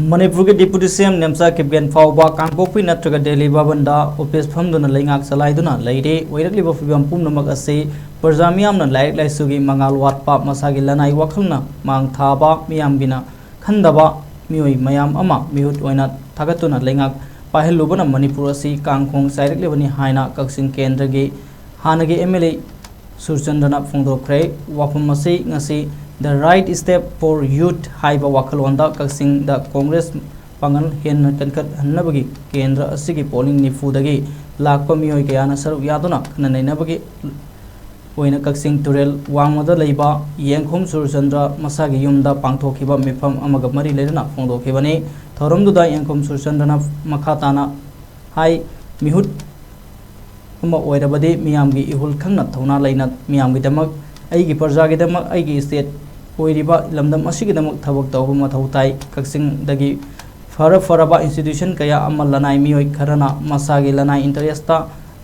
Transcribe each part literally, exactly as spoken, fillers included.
ꯃꯅꯤꯄꯨꯔꯒꯤ ꯗꯤꯄꯨꯇꯤ ꯁꯤ ꯑꯦꯝ ꯅꯦꯝꯆꯥ ꯀꯤꯞꯒꯦꯟ ꯐꯥꯎꯕ ꯀꯥꯡꯄꯣꯛꯄꯤ ꯅꯠꯇ꯭ꯔꯒ ꯗꯦꯜꯂꯤ ꯚꯕꯟꯗ ꯑꯣꯐꯤꯁ ꯐꯝꯗꯨꯅ ꯂꯩꯉꯥꯛ ꯆꯂꯥꯏꯗꯨꯅ ꯂꯩꯔꯤ꯫ ꯑꯣꯏꯔꯛꯂꯤꯕ ꯐꯤꯕꯝ ꯄꯨꯝꯅꯃꯛ ꯑꯁꯤ ꯄ꯭ꯔꯖꯥ ꯃꯤꯌꯥꯝꯅ ꯂꯥꯏꯔꯤꯛ ꯂꯥꯏꯁꯨꯒꯤ ꯃꯉꯥꯜ ꯋꯥꯠꯄ, ꯃꯁꯥꯒꯤ ꯂꯅꯥꯏ ꯋꯥꯈꯜꯅ ꯃꯥꯡ ꯊꯥꯕ, ꯃꯤꯌꯥꯝꯒꯤꯅ ꯈꯟꯗꯕ ꯃꯤꯑꯣꯏ ꯃꯌꯥꯝ ꯑꯃ ꯃꯤꯍꯨꯠ ꯑꯣꯏꯅ ꯊꯥꯒꯠꯇꯨꯅ ꯂꯩꯉꯥꯛ ꯄꯥꯏꯍꯜꯂꯨꯕꯅ ꯃꯅꯤꯄꯨꯔ ꯑꯁꯤ ꯀꯥꯡꯈꯣꯡ ꯆꯥꯏꯔꯛꯂꯤꯕꯅꯤ ꯍꯥꯏꯅ ꯀꯛꯆꯤꯡ ꯀꯦꯟꯗ꯭ꯔꯒꯤ ꯍꯥꯟꯅꯒꯤ ꯑꯦꯝ ꯑꯦꯜ ꯑꯦ ꯁꯨꯔꯆꯟꯗ꯭ꯔꯅ ꯐꯣꯡꯗꯣꯛꯈ꯭ꯔꯦ꯫ ꯋꯥꯐꯝ ꯑꯁꯤ ꯉꯁꯤ The Right Step for Youth ꯍꯥꯏꯕ ꯋꯥꯈꯜꯂꯣꯟꯗ ꯀꯛꯆꯤꯡꯗ ꯀꯣꯡꯒ꯭ꯔꯦꯁ ꯄꯥꯡꯒꯜ ꯍꯦꯟꯅ ꯀꯟꯈꯠꯍꯟꯅꯕꯒꯤ ꯀꯦꯟꯗ꯭ꯔ ꯑꯁꯤꯒꯤ ꯄꯣꯂꯤꯡ ꯅꯤꯐꯨꯗꯒꯤ ꯂꯥꯛꯄ ꯃꯤꯑꯣꯏ ꯀꯌꯥꯅ ꯁꯔꯨꯛ ꯌꯥꯗꯨꯅ ꯈꯟꯅ ꯅꯩꯅꯕꯒꯤ ꯑꯣꯏꯅ ꯀꯛꯆꯤꯡ ꯇꯨꯔꯦꯜ ꯋꯥꯡꯃꯗ ꯂꯩꯕ ꯌꯦꯡꯈꯣꯝ ꯁꯨꯔꯆꯟꯗ꯭ꯔ ꯃꯁꯥꯒꯤ ꯌꯨꯝꯗ ꯄꯥꯡꯊꯣꯛꯈꯤꯕ ꯃꯤꯐꯝ ꯑꯃꯒ ꯃꯔꯤ ꯂꯩꯅꯅ ꯐꯣꯡꯗꯣꯛꯈꯤꯕꯅꯤ꯫ ꯊꯧꯔꯝꯗꯨꯗ ꯌꯦꯡꯈꯣꯝ ꯁꯨꯔꯆꯟꯗ꯭ꯔꯅ ꯃꯈꯥ ꯇꯥꯅ ꯍꯥꯏ, ꯃꯤꯍꯨꯠ ꯑꯃ ꯑꯣꯏꯔꯕꯗꯤ ꯃꯤꯌꯥꯝꯒꯤ ꯏꯍꯨꯜ ꯈꯪꯅ ꯊꯧꯅꯥ ꯂꯩꯅ ꯃꯤꯌꯥꯝꯒꯤꯗꯃꯛ, ꯑꯩꯒꯤ ꯄ꯭ꯔꯖꯥꯒꯤꯗꯃꯛ, ꯑꯩꯒꯤ ꯁ꯭ꯇꯦꯠ ꯑꯣꯏꯔꯤꯕ ꯂꯝꯗꯝ ꯑꯁꯤꯒꯤꯗꯃꯛ ꯊꯕꯛ ꯇꯧꯕ ꯃꯊꯧ ꯇꯥꯏ꯫ ꯀꯛꯆꯤꯡꯗꯒꯤ ꯐꯔ ꯐꯔꯕ ꯏꯟꯁꯇꯤꯇ꯭ꯌꯨꯁꯟ ꯀꯌꯥ ꯑꯃ ꯂꯅꯥꯏ ꯃꯤꯑꯣꯏ ꯈꯔꯅ ꯃꯁꯥꯒꯤ ꯂꯅꯥꯏ ꯏꯟꯇꯔꯦꯁꯇ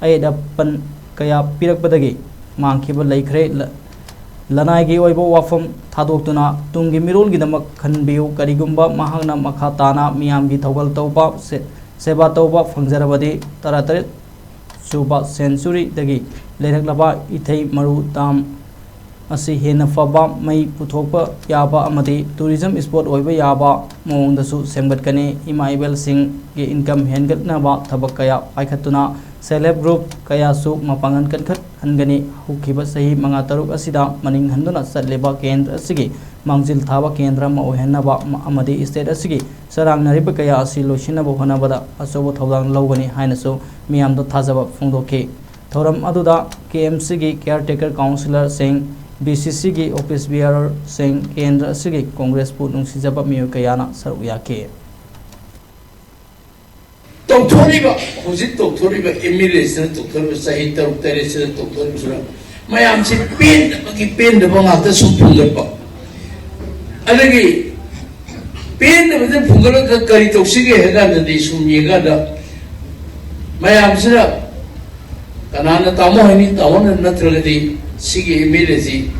ꯑꯌꯦꯠ ꯑꯄꯟ ꯀꯌꯥ ꯄꯤꯔꯛꯄꯗꯒꯤ ꯃꯥꯡꯈꯤꯕ ꯂꯩꯈ꯭ꯔꯦ꯫ ꯂ-, ꯂꯅꯥꯏꯒꯤ ꯑꯣꯏꯕ ꯋꯥꯐꯝ ꯊꯥꯗꯣꯛꯇꯨꯅ ꯇꯨꯡꯒꯤ ꯃꯤꯔꯣꯜꯒꯤꯗꯃꯛ ꯈꯟꯕꯤꯌꯨ꯫ ꯀꯔꯤꯒꯨꯝꯕ ꯃꯍꯥꯛꯅ ꯃꯈꯥ ꯇꯥꯅ ꯃꯤꯌꯥꯝꯒꯤ ꯊꯧꯒꯜ ꯇꯧꯕ, ꯁꯦ-, ꯁꯦꯕꯥ ꯇꯧꯕ ꯐꯪꯖꯔꯕꯗꯤ ꯇꯔꯥꯇꯔꯦꯠ ꯁꯨꯕ ꯁꯦꯟꯆꯨꯔꯤꯗꯒꯤ ꯂꯩꯔꯛꯂꯕ ꯏꯊꯩ ꯃꯔꯨ ꯗꯥꯝ ꯑꯁꯤ ꯍꯦꯟꯅ ꯐꯕ, ꯃꯩ ꯄꯨꯊꯣꯛꯄ ꯌꯥꯕ ꯑꯃꯗꯤ ꯇꯨꯔꯤꯖꯝ ꯁ꯭ꯄꯣꯠ ꯑꯣꯏꯕ ꯌꯥꯕ ꯃꯑꯣꯡꯗꯁꯨ ꯁꯦꯝꯒꯠꯀꯅꯤ꯫ ꯏꯃꯥ ꯏꯕꯦꯜꯁꯤꯡꯒꯤ ꯏꯟꯀꯝ ꯍꯦꯟꯒꯠꯅꯕ ꯊꯕꯛ ꯀꯌꯥ ꯄꯥꯏꯈꯠꯇꯨꯅ ꯁꯦꯜꯐ ꯍꯦꯜꯞ ꯒ꯭ꯔꯨꯞ ꯀꯌꯥꯁꯨ ꯃꯄꯥꯡꯒꯜ ꯀꯟꯈꯠꯍꯟꯒꯅꯤ꯫ ꯍꯧꯈꯤꯕ ꯆꯍꯤ ꯃꯉꯥ ꯇꯔꯨꯛ ꯑꯁꯤꯗ ꯃꯅꯤꯡ ꯍꯟꯗꯨꯅ ꯆꯠꯂꯤꯕ ꯀꯦꯟꯗ꯭ꯔ ꯑꯁꯤꯒꯤ ꯃꯥꯡꯖꯤꯜ ꯊꯥꯕ ꯀꯦꯟꯗ꯭ꯔ ꯑꯃ ꯑꯣꯏꯍꯟꯅꯕ ꯑꯃ-, ꯑꯃꯗꯤ ꯁ꯭ꯇꯦꯠ ꯑꯁꯤꯒꯤ ꯆꯔꯥꯡꯅꯔꯤꯕ ꯀꯌꯥ ꯑꯁꯤ ꯂꯣꯏꯁꯤꯟꯅꯕ ꯍꯣꯠꯅꯕꯗ ꯑꯆꯧꯕ ꯊꯧꯗꯥꯡ ꯂꯧꯒꯅꯤ ꯍꯥꯏꯅꯁꯨ ꯃꯤꯌꯥꯝꯗ ꯊꯥꯖꯕ ꯐꯣꯡꯗꯣꯛꯈꯤ꯫ ꯊꯧꯔꯝ ꯑꯗꯨꯗ ꯀꯦ ꯑꯦꯝ ꯁꯤꯒꯤ ꯀꯤꯌꯥꯔ ꯇꯦꯀꯔ ꯀꯥꯎꯟꯁꯤꯂꯔꯁꯤꯡ, ꯕꯤ ꯁꯤ ꯁꯤꯒꯤ ꯑꯣꯐꯤꯁ ꯕꯤꯌꯥꯔꯔꯁꯤꯡ, ꯀꯦꯟꯗ꯭ꯔ ꯑꯁꯤꯒꯤ ꯀꯣꯡꯒ꯭ꯔꯦꯁꯄꯨ ꯅꯨꯡꯁꯤꯖꯕ ꯃꯤꯑꯣꯏ ꯀꯌꯥꯅ ꯁꯔꯨꯛ ꯌꯥꯈꯤ꯫ ꯇꯧꯊꯣꯔꯤꯕ, ꯍꯧꯖꯤꯛ ꯇꯧꯊꯣꯔꯤꯕ ꯑꯦꯝ ꯑꯦꯜ ꯑꯦꯁꯤꯅ ꯇꯧꯊꯣꯔꯤꯕ, ꯆꯍꯤ ꯇꯔꯨꯛ ꯇꯔꯦꯠꯁꯤꯗ ꯇꯧꯊꯣꯔꯤꯕꯁꯤꯅ ꯃꯌꯥꯝꯁꯤ ꯄꯦꯟꯗꯕꯒꯤ ꯄꯦꯟꯗꯕ ꯉꯥꯛꯇ ꯁꯨꯝ ꯐꯨꯝꯒꯠꯄ꯫ ꯑꯗꯒꯤ ꯄꯦꯟꯗꯕꯁꯤꯅ ꯐꯨꯝꯒꯠꯂꯒ ꯀꯔꯤ ꯇꯧꯁꯤꯒꯦ ꯍꯥꯏ ꯀꯥꯟꯗꯗꯤ ꯁꯨꯝ ꯌꯦꯡꯀꯥꯟꯗ ꯃꯌꯥꯝꯁꯤꯅ ꯀꯅꯥꯅ ꯇꯥꯃꯣ ꯍꯥꯏꯅꯤ? ꯇꯥꯃꯣꯅ ꯅꯠꯇ꯭ꯔꯒꯗꯤ ꯁꯤꯒꯤ ꯑꯦꯝ ꯑꯦꯜ ꯑꯦꯁꯤ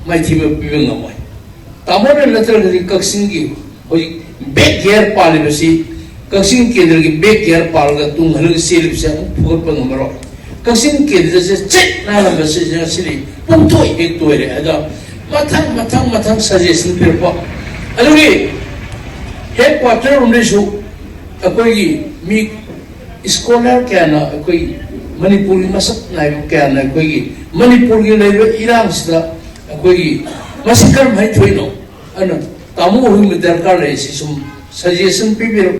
ꯃꯥꯏꯊꯤꯕ ꯄꯤꯕ ꯉꯝꯃꯣꯏ꯫ ꯇꯥꯃꯣꯅ ꯅꯠꯇ꯭ꯔꯒꯗꯤ ꯀꯛꯆꯤꯡꯒꯤ ꯍꯧꯖꯤꯛ ꯕꯦꯛ ꯒꯤꯌꯔ ꯄꯥꯜꯂꯤꯕꯁꯤ, ꯀꯛꯆꯤꯡ ꯀꯦꯟꯗ꯭ꯔꯒꯤ ꯕꯦꯛ ꯒꯤꯌꯔ ꯄꯥꯜꯂꯒ ꯇꯨꯡ ꯍꯜꯂꯒ ꯆꯦꯜꯂꯤꯕꯁꯦ ꯑꯃꯨꯛ ꯐꯨꯒꯠꯄ ꯉꯝꯃꯔꯣꯏ꯫ ꯀꯛꯆꯤꯡ ꯀꯦꯟꯗ꯭ꯔꯁꯦ ꯆꯦꯛ ꯅꯥꯏꯔꯝꯕꯁꯤ ꯉꯁꯤꯗꯤ ꯄꯨꯡꯇꯣꯏ ꯍꯦꯛ ꯇꯣꯏꯔꯦ꯫ ꯑꯗꯣ ꯃꯊꯪ ꯃꯊꯪ ꯃꯊꯪ ꯁꯖꯦꯁꯟ ꯄꯤꯔꯛꯄ, ꯑꯗꯨꯒꯤ ꯍꯦꯗ ꯀ꯭ꯋꯥꯇꯔ ꯔꯣꯝꯗꯩꯁꯨ ꯑꯩꯈꯣꯏꯒꯤ ꯃꯤ ꯁ꯭ꯀꯣꯂꯔ ꯀꯌꯥꯅ, ꯑꯩꯈꯣꯏ ꯃꯅꯤꯄꯨꯔꯒꯤ ꯃꯁꯛ ꯅꯥꯏꯕ ꯀꯌꯥꯅ ꯑꯩꯈꯣꯏꯒꯤ ꯃꯅꯤꯄꯨꯔꯒꯤ ꯂꯩꯔꯤꯕ ꯏꯔꯥꯡꯁꯤꯗ ꯑꯩꯈꯣꯏꯒꯤ ꯃꯁꯤ ꯀꯔꯝꯍꯥꯏꯅ ꯊꯣꯛꯏꯅꯣ? ꯑꯗꯨꯅ ꯇꯥꯃꯣ ꯍꯣꯏꯒꯤ ꯗꯔꯀꯥꯔ ꯂꯩꯔꯤꯁꯤ ꯁꯨꯝ ꯁꯖꯦꯁꯟ ꯄꯤꯕꯤꯔꯛ